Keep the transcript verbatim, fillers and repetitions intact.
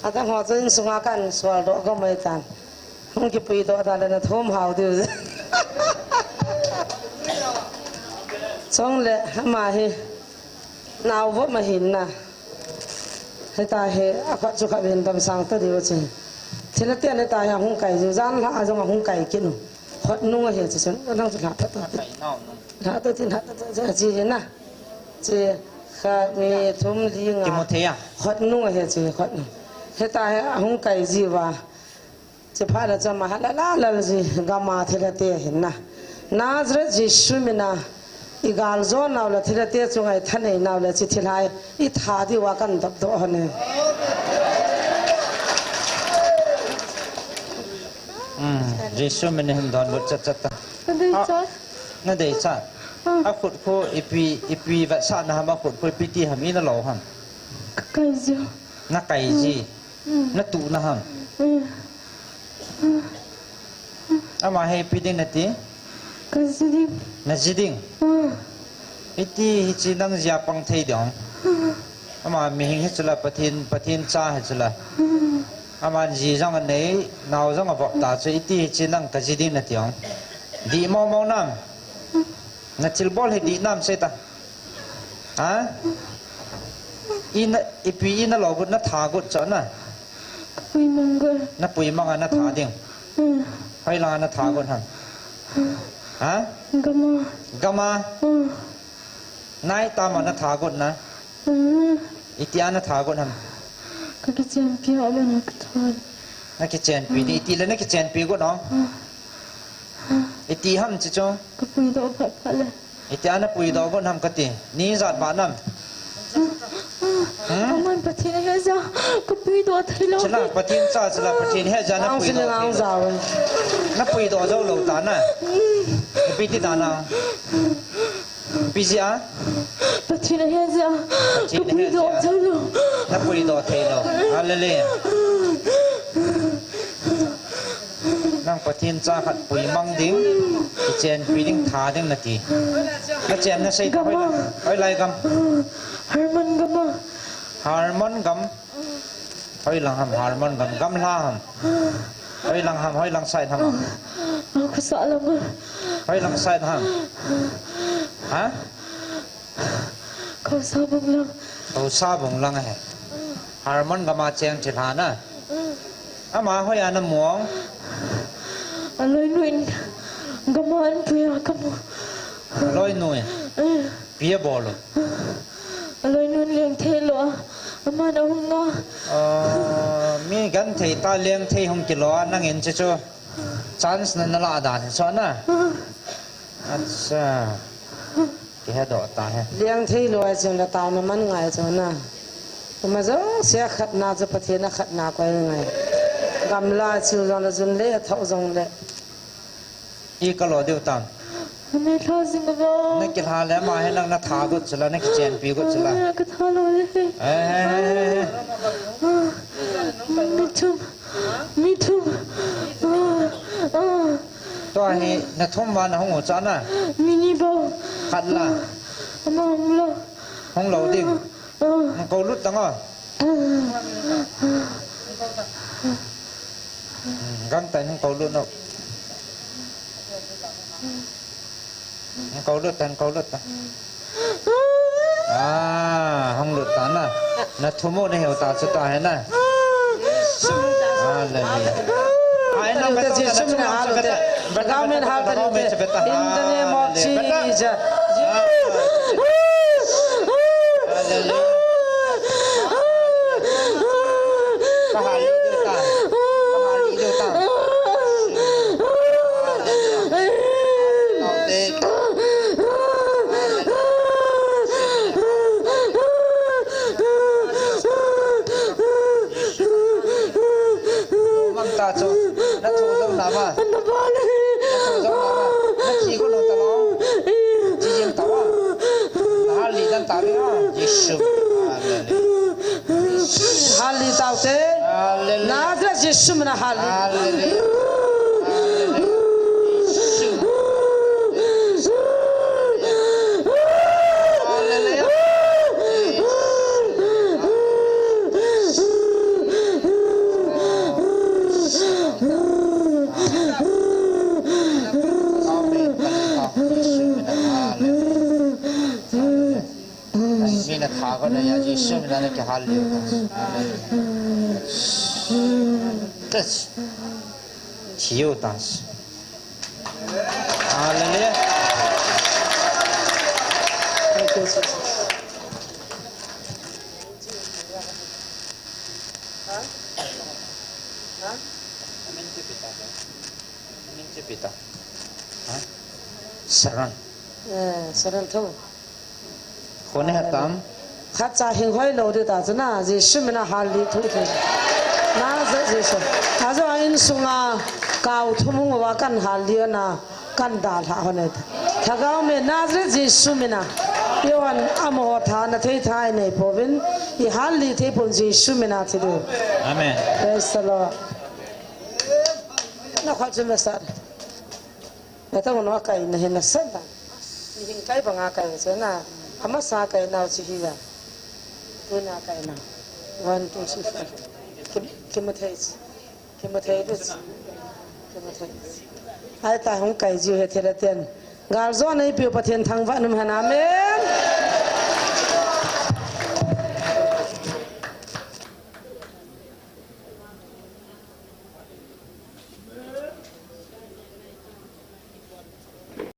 Ata ho chu insunga kan sual doh ka mai tan. Hung kipui doh ta le na thum hau diu. Chong le ama hi. Nau vo ma hin na. Heta he a khat chu khat hin dam sang ta diu chu. Thila te ne ta he hung kai jing jan la a jong hung kai kinu. Khot nung a he chu sun. Nang chu la ta ta. La ta tin ha ta ta chi na. Chi khat ni thum li nga. Ki mu thei a. Khot nung a he chi khot nung. Heta he hung kai ji va. Chi phat le chu ama ha la la la ji gam a thila te hin na. Nazareth Jesu mina i gal jo nau la thila te chu ngai tha nei nau la chi thilhai i tha di wa kan dap do ha ne. Hmm, Jesu mina hin don lut chat chat ta. Na dei cha. Na dei cha. A khut khu ipi, ipi vat sa na ham a khut khu ipi ti ham i na lo ham. Ka kai ji. Na kai ji. Na tu na ham. Ama he ipi ding na ti? Ka ji ding. Na ji ding. Iti hichi nang jia pang thei ding. Ama mihing hi chula Pathen, Pathen cha hi chula. Ama ji jong a nei, nau jong a vop ta chu iti hichi nang ka ji ding na ti ong. Di mo mo nam. Na thil bol hi di nam se ta. Ha? Ina, ipi ina lo gut na tha gut cho na? Pui mang gut. Na pui mang a na tha ding. Hoi lang a na tha gut ham. Ha? Gama. Gama. Nai tam a na tha gut na? Iti a na tha gut ham. Ka kichenpi a man ka tha. Na kichenpi di iti le na kichenpi gut no? Iti ham chi cho? Ka pui do phat phat le. Iti ana pui do gon ham kati. Ni jat ba nam. Aman Pathen a he ja. Ka pui do thei lo. Chila Pathen cha chila Pathen he ja na pui do thei lo. Na pui do jo lo ta na. Ipi ti ta na. Ipi ji a. Pathen a he ja. Ka pui do thei lo. Na pui do thei lo. Hallelujah. Nang Pathen cha khat pui mang ding, kichenpi ding, tha ding na ti. Na chen na sei ta hoi lai, hoi lai gam. Harmon gam a. Harmon gam. Hoi lang ham, Harmon gam, gam hla ham. Hoi lang ham, hoi lang side ham. A, khusa lang a. Hoi lang side ham. Ha? Khosa bung lang. Khosa bung lang he. Harmon gam a cheng thilha na. Ama hoi a na mu ong. A loinu in gam a an pui a ka mu. A loinu in. Pi a bol u. A loinu in leng thei lo a. Aman a hung a. Ah, mi gan thei ta leng thei hung kilo a nang in chu chu. Chance na na la dan hi so na. Acha. Kihe doh ta he. Leng thei lo ai chun la tao na man ngai chun na. Kuma jong sia khat na chu Pathen a khat na koi ngai. Gamla chu jong la jun le thau jong le. I ka lo diu tam. Ni tha jing ba. Na kilha le ma he nang na tha got chula na kichenpi got chula. Ka tha lo le he. Eh, eh, eh, eh. Ni thum. Mi thum. Ah, ah. Tua hi na thum va na hung u cha na. Mi ni bou. Khat la. Ama hung lo. Hung lo ding. Ah. Hung ko lut tang o. Ah. Hmm, gang tai hung ko lut no. Hung ko lut tan, ko lut tan. Ah, hung lut tan na. Na thum u na heu ta chu ta he na. Hallelujah. Ai na te Jesu min hal te. Beta min hal te. In the name of Jesus. Hallelujah. Ka hal ding ta. Ka hal ding ta. Mang ta chu, na thu dong na ma. Na thu dong na ma. Na thi ko no ta lo. Chi jing ta ma. Na hal li dan ta ri no. Jesu. Hallelujah. Hal li tau te. Hallelujah. Nazareth Jesu mina hal li. Hallelujah. Hallelujah. Hallelujah, Jesu mina na kihal lih u ta. Touch. Thiu ta. Hallelujah. Thank you, Jesus. Saran. Eh, saran tho. Khone hatam. Khatcha hing hoi lou ding ta chu na, Jesu mina hal lih thu thu. Na, Je-, Jesu. Ajo a insunga kau thum hung uva kan hal lih na, kan dalha hon e ta. Lhagao me Nazareth Jesu mina. Johan amaho tha na thei tha i nei pouvin, i hal lih thei pon Jesu mina thi diu. Amen. Praise the Lord. Na khol chu masa. Nata mo no kai na hin na sa ta. Ni hin kai banga kai chu na. Amasa kai nau chi hi ya. Tu na kai na. One, two, three, four. Kim, kim thei. Kim thei dis. Kim thei. Ai ta hung kai jiu he thela ten. Gal jo nei piu Pathen thangvah in um hen. Amen.